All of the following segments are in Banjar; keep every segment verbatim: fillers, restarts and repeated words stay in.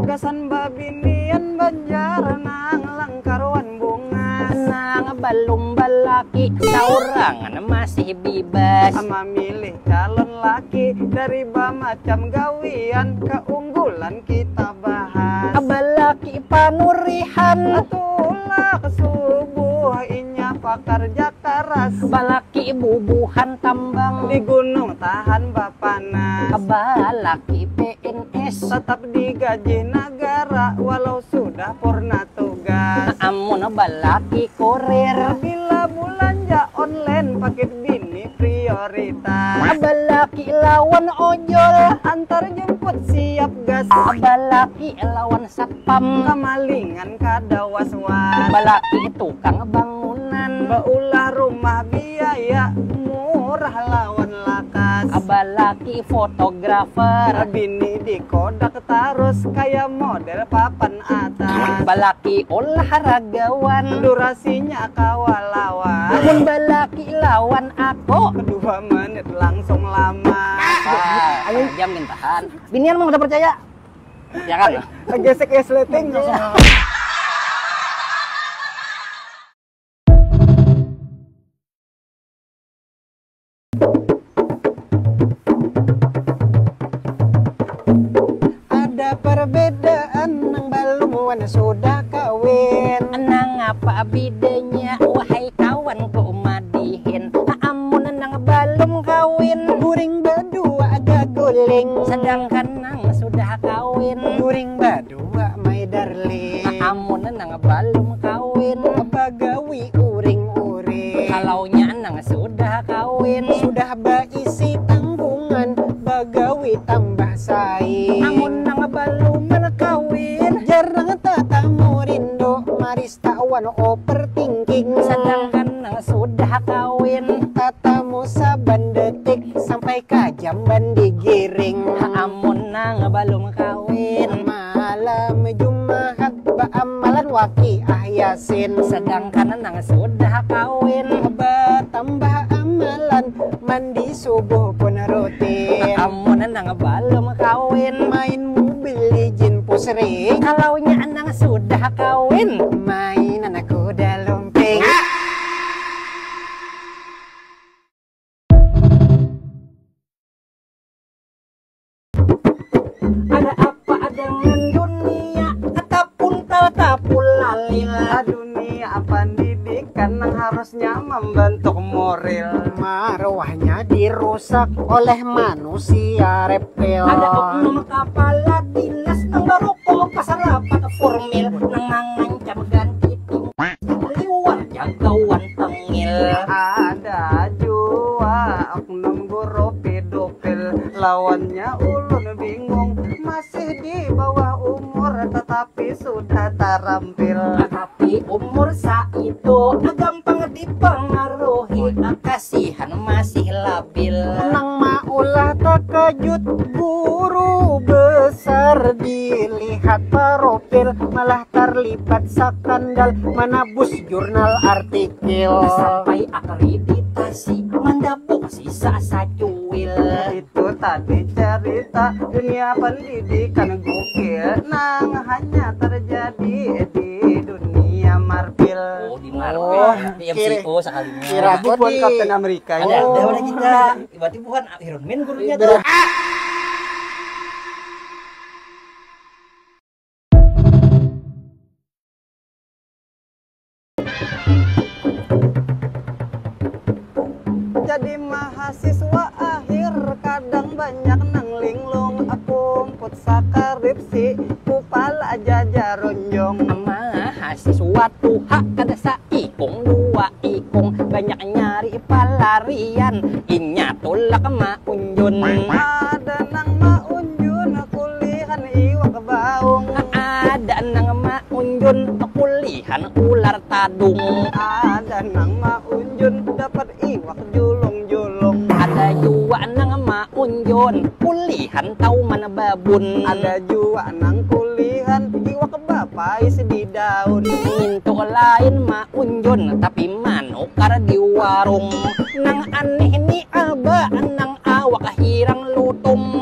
Gasan babinian Banjar nang langkar wan bungas, nang balum balaki saurangan masih bibas. Mamilih calon laki dari bamacam gawian, keunggulan kita bahas. Balaki panurihan, tulak subuh inya pakarja karas. Balaki bubuhan tambang, di gunung tahan bapanas. Balaki P N S, tetap digaji negara walau sudah purna tugas. Amun balaki kurir, bila bulanja online paket bini prioritas. Balaki lawan ojol, antar jemput siap gas. Balaki lawan satpam, kamalingan kada was-was. Balaki tukang bangunan, baulah rumah biaya murah lawan lakas. Balaki fotografer, bini di kodak tarus kaya model papan atas. Balaki olahragawan, durasinya kawa lawas. Mun balaki lawan aku, dua menit langsung lama. Ah, ayo jam mintahan. Binian mah udah percaya. Ya kan? Gesek resleting. Ada perbedaan nang balum wan sudah kawin. Nang apa bedanya, wahai kawanku madihin? Amun nang balum kawin, guring badua gaguling. Sedangkan nang sudah kawin, guring badua, my darling. Amun nang balum kawin, bagawi uring-uring. Kalaunya nang sudah kawin, sudah baisi tanggungan, bagawi tambah saing. Amun nang baluman kawin, jarang tatamu rindu, marista wan overthinking. Sedangkan nang sudah kawin, tatamu saban detik sampai ka jamban digiring. Amun nang balum kawin, malam Jumahat baamalan wakiah Yasin. Sedangkan nang sudah kawin, batambah amalan, mandi subuh pun rutin. Amun nang balum kawin, main Mobile Legend pusring. Kalaunya nang sudah kawin, mainan kuda lumping. Ada apa dengan dunia? Tapun tatapul lalil. Dunia pendidikan nang harusnya membentuk moral, marwahnya dirusak oleh manusia reptil. Ada oknum kepala dinas nang barukung pasal rapat formil, nang mangancam ganti tim liwar jagawan tengil. Ada jua oknum guru pedofil, lawannya ulun bingung, masih di bawah umur tetapi sudah tarampil. Tapi umur saitu gampang dipengaruhi, kasihan masih labil. Nang maulah takajut, guru besar dilihat profil, malah tarlibat sakandal, manabus jurnal artikil. Sampai akreditasi mandapuk sisa sacuil. Itu tadi cerita dunia pendidikan gokil nang hanya terjadi di dunia marpil. Oh, di Marvel. Oh, di kira-, M C U sekalinya. Kira bukan di Captain America. Ada, ada, ada kita. Berarti bukan Iron Man gurunya tuh. Jadi mahasiswa akhir kadang banyak nang linglung, pumput sakaripsi, kupala jajarunjung. Mahasiswa tuha kada saikung dua ikung, banyak nyari palarian, inya tulak maunjun. Ada nang maunjun kulihan iwak baung. Ada nang maunjun kulihan ular tadung. Ada nang maunjun dapat iwak julung-julung. Ada jua nang maunjun kulihan tauman babun. Ada jua nang kulihan iwak bapais di daun. Ngintu lain maunjun tapi manukar di warung. Nang aneh ni aba nang awak hirang lutung.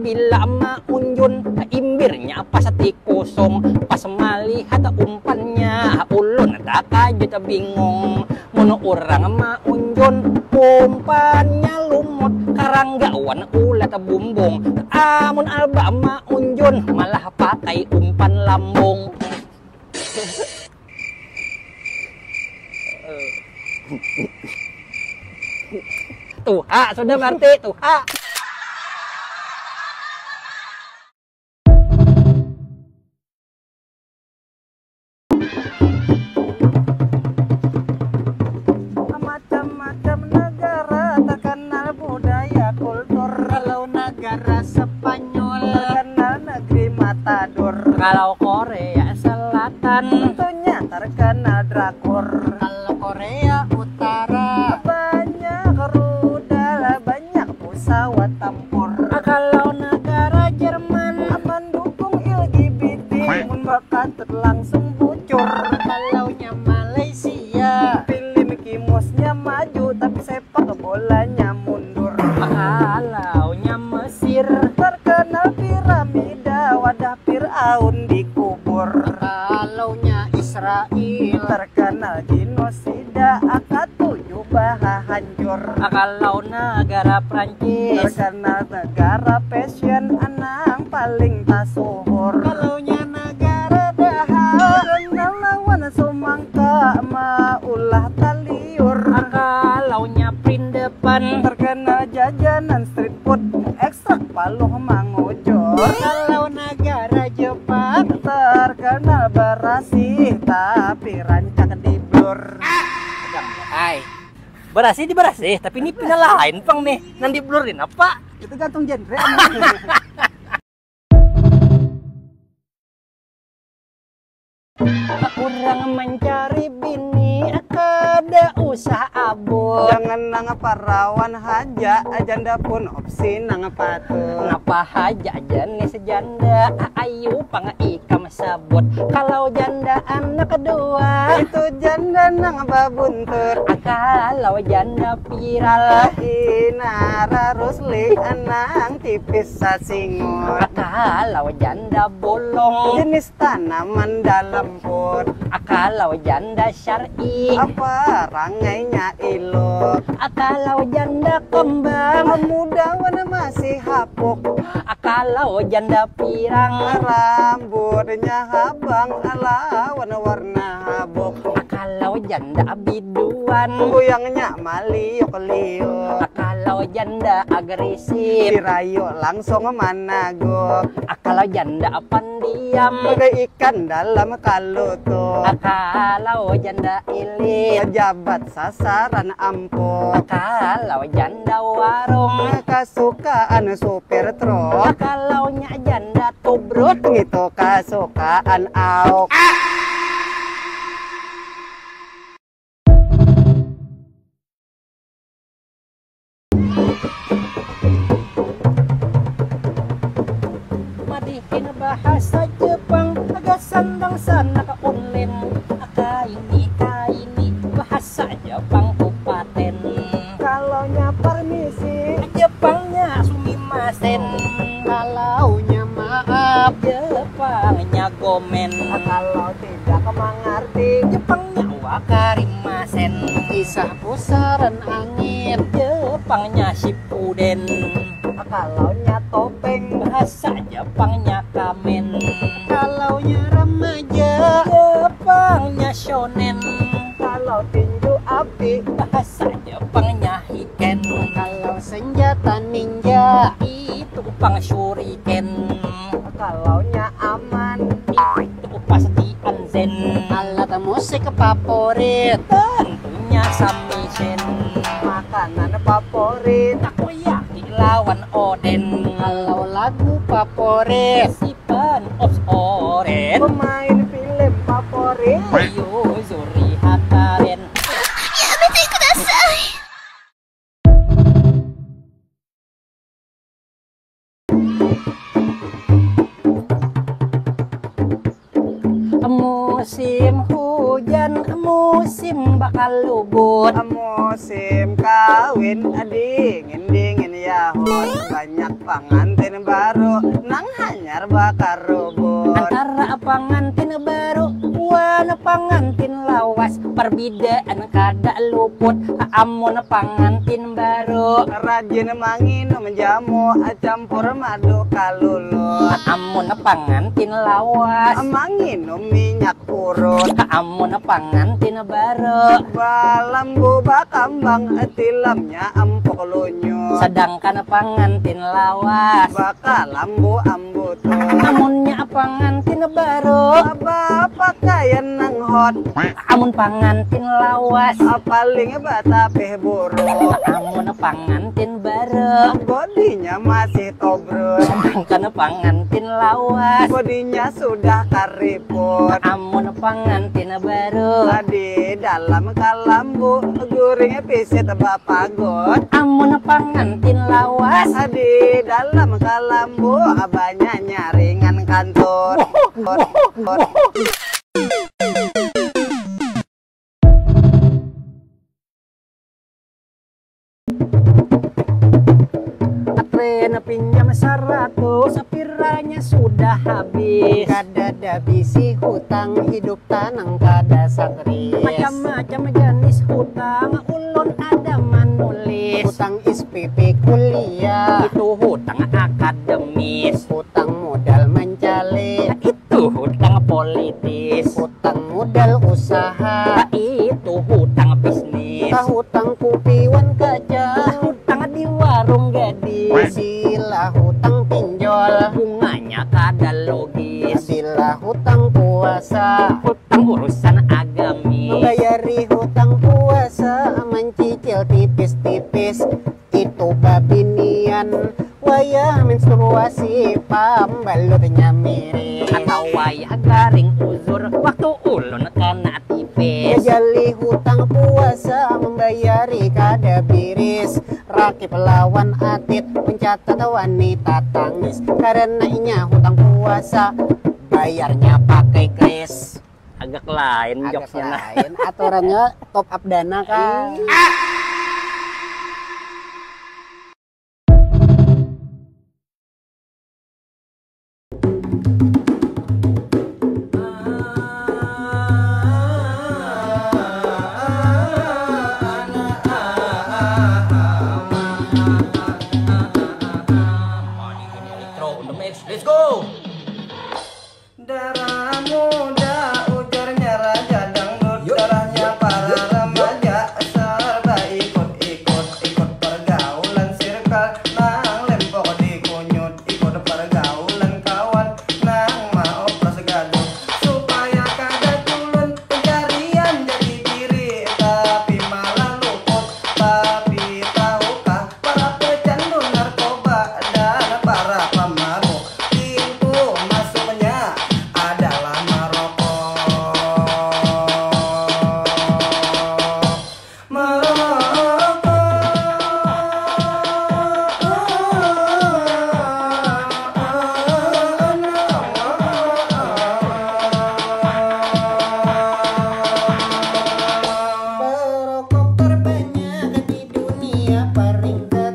Bila maunjun, imbirnya pasti kosong. Pas malihat umpannya, ulun takajut bingung. Mun urang maunjun, umpannya lumut, karangga wan ulat bumbung. Amun Alba maunjun, malah pakai umpan lambung. Tuha sudah berarti, tuha. Macam-macam negara terkenal budaya kultur. Kalau negara Spanyol terkenal negeri Matador. Kalau Korea Selatan tentunya terkenal drakor. Kalau Korea Utara banyak rudal, banyak pesawat tempur. Kalau negara Jerman mendukung L G B T, mun bakatut langsung bucur. Kalau nya Malaysia, film Kimosnya maju tapi sepak bolanya mundur. Kalau nya Mesir terkenal piramida, wadah Firaun dikubur. Kalau nya Israel terkenal genosida, katuju bahahancur. Kalau negara Prancis terkenal negara fashion, nang paling tasuhur. Kalau nya negara Dahak terkenal lawan sumangka maulah taliur. Kalau nya Prindepan terkenal jajanan street food, ekstrak paluh mangujur. Kalau negara Jepang terkenal berasih tapi rancak diblur. Hai, berasih di berasih, tapi ini pina lain pang nih. Nang diblur ini apa? Itu gantung genre. Urang mancari bini kada usah abut. Jangan nang parawan haja, janda pun opsi nang patut. Napa haja jenis janda, ayu pang ikam sabut. Kalau janda anak dua, itu janda nang babuntut. Kalau janda viral, Inara Rusli nang tipis sasingut. Kalau janda bolong, jenis tanaman dalam pot. Kalau janda syar'i, apa rangainya ilok. Kalau janda kembang, muda wan masih hapuk. Kalau janda pirang, rambutnya habang lawan warna habuk. Kalau janda biduan, kuyangnya maliuk-liuk. Kalau janda agresif, dirayu langsung managuk. Kalau janda pendiam, bagai ikan dalam kalutuk. Kalau janda ilit, pejabat sasaran empuk. Kalau janda warung, kasukaan supir truk. Kalau nya janda tubrut, itu kasukaan auk. Madihin bahasa Jepang, gasan bangsa naka online. Kaini, kaini, bahasa Jepang kupaten. Kalau nya permisi, Jepangnya sumimasen. Kalau nya maaf, Jepangnya gomen. Kalau tidak mengerti, Jepangnya wakarimasen. Kisah pusaran angin, Jepangnya Shippuden. Kalau nya topeng, bahasa Jepangnya kamen. Kalau nya remaja, Jepangnya shonen. Kalau tinju api, bahasa Jepangnya hiken. Kalau senjata ninja, itu pang shuriken. Kalau nya aman, itu pasti anzen. Alat musik favorit, tentunya samisen. Makanan favorit, takoyaki lawan oden. Kalau lagu favorit, Seven of Orange. Pemain film favorit, Yuzuri Hataren. Musim hujan, musim bakal lubut. Musim kawin, dingin-dingin Yahut banyak pangantin baru nang hanyar bakarubut. Antara pangantin baru wan pangantin lawas, perbedaan kada luput. Amun pangantin baru rajin manginum jamu campur madu kalulut. Amun pangantin lawas manginum minyak urut. Amun pangantin baru balambu bakambang, tilamnya empuk lunyut. Sedangkan pangantin lawas bakalambu ambutut. Amunnya pangantin baru bapakaian nang hot. Amun pangantin lawas paling batapih buruk. Amun pangantin baru bodinya masih tobrut. Sedangkan pangantin lawas bodinya sudah kariput. Amun pangantin baru di dalam kalambu guring pisit bapagut. Amun pangantin lawas di dalam kalambu banyak nyaringan kantut. Atren pinjam saratus, sapiranya sudah habis. Kadada bisi hutang, hidup tanang kada satris. Macam-macam jenis hutang, ulun ada manulis. Hutang S P P kuliah. Itu hutang akademis. Hutang modal mancalik. Itu hutang politis. Hutang modal usaha. Itu hutang bisnis. Hutang kupi wan kaca. Hutang di warung gadis. Sila hutang pinjol. Bunganya kada logis. Sila hutang puasa. Hutang urusan agamis. Membayari hutang puasa, mencicil tipis-tipis. Itu babinian wayah menstruasi, pambalutnya miring. Atau wayah garing uzur, waktu ulun kana tipis. Jajali hutang puasa, membayari kada biris. Rakib lawan Atit mencatat wanita tangis. Karena inya hutang puasa, bayarnya pakai kris. Agak lain. Agak jokesnya, nah. Lain. Aturannya top up dana kah? Iya. Let's go. Darah muda, ujarnya raja dangdut. Yuk. Darahnya para remaja, serba ikut-ikut, ikut pergaulan circle, nang lempok di kunyut, ikut pergaulan kawan, nang maoplos gaduh, supaya kada culun pencarian jati diri, tapi malah luput. Tapi tahukah para pecandu narkoba dan para pemabuk? Pintu masuknya adalah merokok. Merokok. Perokok terbanyak di dunia, peringkat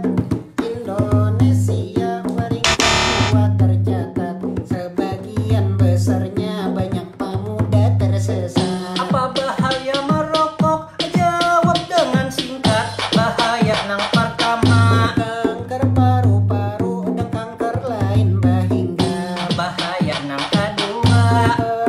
Indonesia peringkat dua tercatat. Sebagian besarnya banyak pemuda tersesat. Apa bahaya merokok? Jawab dengan singkat. Bahaya nang pertama, kanker paru-paru dan kanker lain bahingga. Bahaya nang kedua,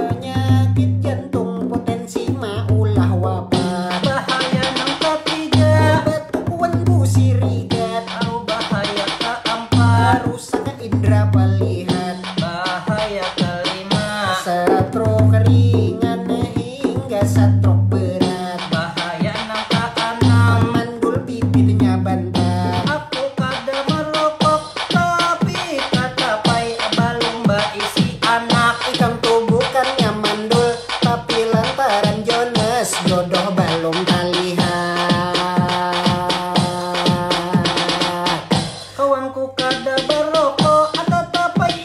penyakit jantung potensi maulah wabah. Bahaya nang ketiga, batuk wan gusi rigat. Lalu bahaya keempat, rusak indera pelihat. Bahaya kelima, stroke ringan hingga stroke berat. Bahaya nang keenam, mandul bibitnya bantat. Aku kada merokok, tapi katapai balum baisi anak. Ikam tu bukannya mandul, tapi lantaran Jonas jodoh balum talihat. Kawanku kada barokok, tatapai